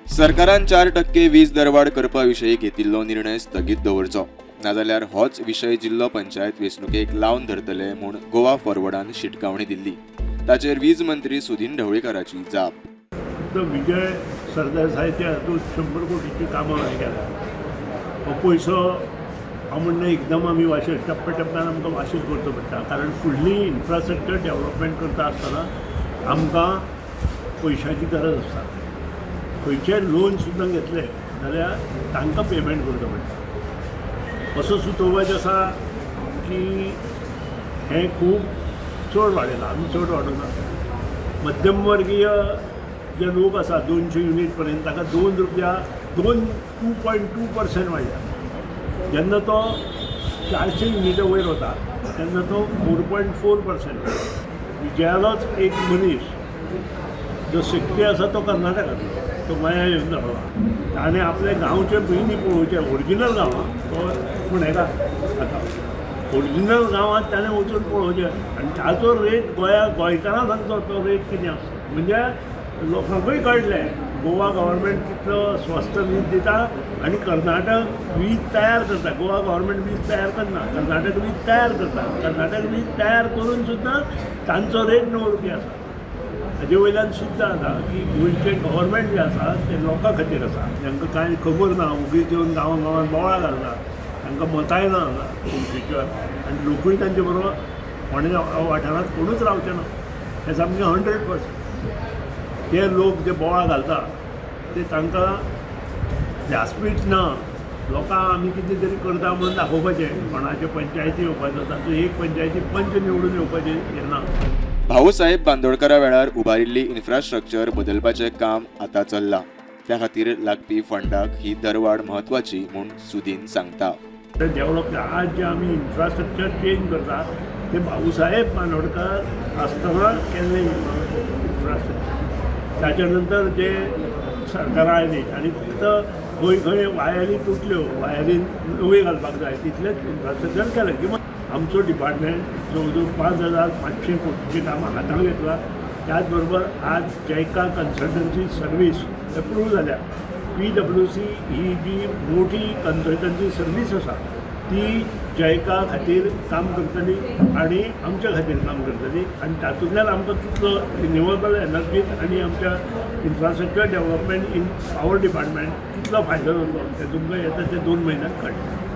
सरकारान 4% वीज दरवाड करपा विशीं घेतिल्लो निर्णय स्थगीत दवरचो, नाजाल्यार होच विशय जिल्लो पंचायत वेंचणुकेक लावन धरतले म्हूण गोवा फॉरवर्डान शिटकावणी दिल्ली. ताचेर वीज मंत्री सुदिन ढवळीकाराची जाप. फक्त विजय सरदेसायाच्या हातूंत 100 कोटीची कामां हांवें केल्या. हो पयसो हांव म्हणना एकदम आमी वाशील, टप्प्या टप्प्यान आमकां वाशील करचो पडटा, कारण फुडली इन्फ्रास्ट्रक्चर डेवलपमेंट करता आसतना आमकां पयशांची गरज आसता. खंयचेय लोन सुद्दां घेतले जाल्यार तांकां पेमेंट करचो पडटा. असो सुतोवाच आसा की हें खूब चड वाडयलां. आमी चड वाडोवना. मध्यमवर्गीय जे लोक आसा, 200 युनीट पर्यंत, ताका 2 रुपया दोन 2.2% वाडल्या. जेन्ना तो 400 युनिटा वयर वता तेन्ना तो 4.4%. विजयालोच एक मनीस जो सेक्रेटरी आसा, तो कर्नाटकांतलो, तो गोंया येवन रावला. ताणें आपले गांवचे पयलीं पळोवचें, ओरिजिनल गांवां तो पुणेकार आतां ओरिजिनल गांवांत ताणें वचून पळोवचें आनी ताचो रेट गोंया गोंयकारां सांगचो तो रेट कितें आसा. म्हणजे लोकांकूय कळटलें गोवा गव्हर्मेंट कितलो स्वस्त वीज दिता आनी कर्नाटक वीज तयार करता. गोवा गव्हर्मेंट वीज तयार करना, कर्नाटक वीज तयार करता. कर्नाटक वीज तयार करून सुद्दां तांचो रेट 9 रुपया आसा. हाजे वयल्यान सुद्दां जाता की गोंयचें गव्हर्मेंट जें आसा तें लोकां खातीर आसा. जांकां कांय खबर ना, उगीच येवन गांवां गांवांत बोवाळ घालता, तांकां मतांय ना इन फ्युचर आनी लोकूय तांचे बरोबर फोंडें वाठारांत कोणूच रावचे ना, हें सामकें 100%. ते लोक जे बोवाळ घालता ते तांकां व्यासपीठ ना. लोकांक आमी कितें तरी करता म्हणून दाखोवपाचें, कोणाच्यो पंचायती येवपाचो, तातूंत एक पंचायती पंच निवडून येवपाचें हें ना. भाऊसाहेब बांदोडकरा वेळार उबारिल्ली इन्फ्रास्ट्रक्चर बदलपाचें काम आतां चल्लां. त्या खातीर लागपी फंडाक ही दरवाड म्हत्वाची म्हूण सुदीन सांगता. डेव्हलप आज जे आमी इन्फ्रास्ट्रक्चर चेंज करता ते भाऊसाहेब बांदोडकर आसतना केल्लें इन्फ्रास्ट्रक्चर. ताच्या नंतर जे सरकारां आयलीं आनी फक्त खंय खंय वायरी तुटल्यो, वायरी नवी घालपाक जाय, तितलेंच इन्फ्रास्ट्रक्चर केलें. किंवा आमचो डिपार्टमेंट जवळ जवळ 5500 कोटीचीं कामां हातांत घेतला. त्याच बरोबर आज जयका कन्सल्टन्सी सर्वीस एप्रूव जाल्या. पीडब्ल्यूसी ही जी मोठी कन्सल्टन्सी सर्वीस आसा ती जयका खातीर काम करतली आनी आमच्या खातीर काम करतली आनी तातूंतल्यान आमकां कितलो रिन्युएबल एनर्जीत आनी आमच्या infrastructure development in power department कितलो फायदो जातलो तें तुमकां येता ते 2 म्हयन्यात कळटलें.